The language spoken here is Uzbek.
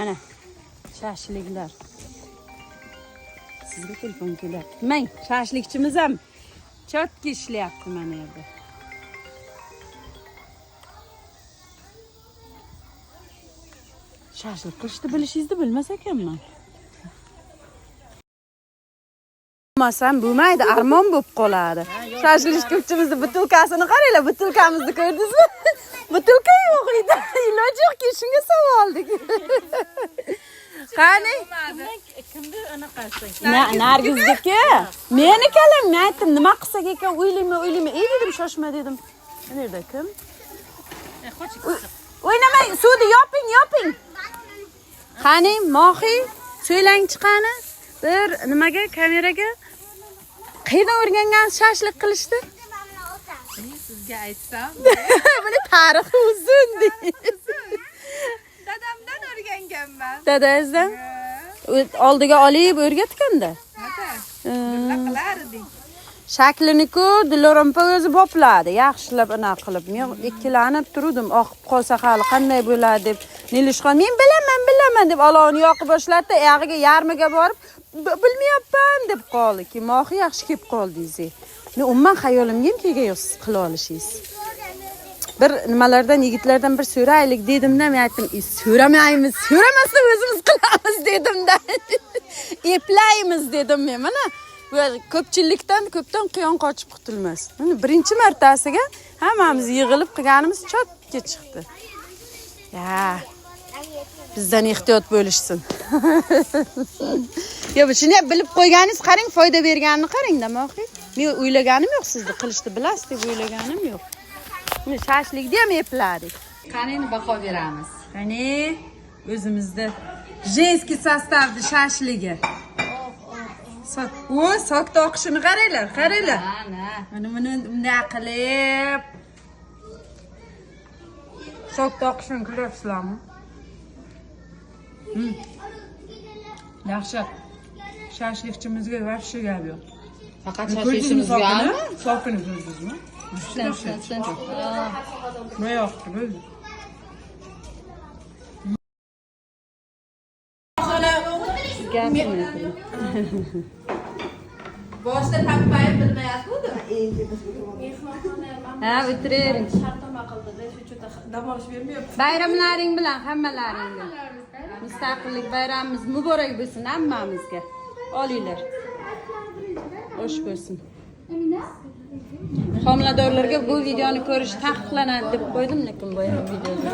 Ana shashliklar. Sizga telefon kelyapti. Mang, shashlikchimiz ham chotki ishlayapti mana yerda. Shashlik qilishni bilishingizni bilmas ekanman. Bo'lmasam bo'lmaydi, armon bo'lib qoladi. Shashlikchimizni butilkasini qaranglar, butilkamizni ko'rdingizmi? Butilka yo'q edi. Iloji yo'qki, shunga savoldik. Qani? Kimni anaqasi? Nargizniki. Meni kalim, men aytdim, nima qilsak ekan, o'ylayman, o'ylayman. Ey dedim, shoshma dedim. Mana yerda kim? O'ynamang, suvni yoping, yoping. Qani, Mohi, so'ylang chiqani. Bir nimaga, kameraga. Qayerdan o'rgangan shashlik qilishdi? Sizga aytsam, Buni tarixi uzun deysiz. dadamdan o'rganganman. Dadangizdan oldiga olib o'rgatganda. Hada. Birga qilardik. Shaklini-ku Dilorom opa o'zi bopladi, yaxshilab anaqa qilib. Men ikkilanib turdim, oqib qolsa hali qanday bo'ladi deb. Nilishxon, men bilaman, bilaman deb olovni yoqib boshladi, oyog'iga yarmiga borib, bilmayapman deb qoldi. Ki Mohi yaxshi kelib qoldingiz. Men umuman xayolimga ham kelgan yo'q siz qila olishingiz. Bir nimalardan, yigitlardan bir so'raylik dedimda, men aytdim, so'ramaymiz, so'ramasdan o'zimiz qilamiz dedimda. Eplaymiz dedim men. Mana bu ko'pchilikdan ko'pdan quyon qochib qutulmas. Mana birinchi martasiga hammamiz yig'ilib qilganimiz chotga chiqdi. Ya, bizdan ehtiyot bo'lishsin. Yo, shuni ham bilib qo'yganingiz qarang, foyda berganini qarang-da, Mohi. Men o'ylaganim yo'q, sizni qilishni bilasiz deb o'ylaganim yo'q. Mana shashlikni ham epladik. Qani endi baho beramiz. Qani o'zimizda женский sostavni shashligi. O, sokda oqishini qaranglar, qaranglar. Ana. Mana buni bunday qilib sokda oqishini ko'ryapsizlarmi? Yaxshi. Shashlikchimizga вообще gap yo'q. Faqat Ko'rdingizmi shashlikchimizga sokini? Sokini ko'rdingizmi? Nima yoqdi bo'ldi. Gapirmang. Boshida tappayib bilmayapti. Ha, o'tiravering. Shartnoma qildi, shu uchun dam olish bermayapti. Bayramlaring bilan hammalaringni. Mustaqillik bayramimiz muborak bo'lsin hammamizga. Olinglar. Osh bo'lsin. Homiladorlarga bu videoni ko'rish taqiqlanadi deb qo'ydim, lekin boya videoda.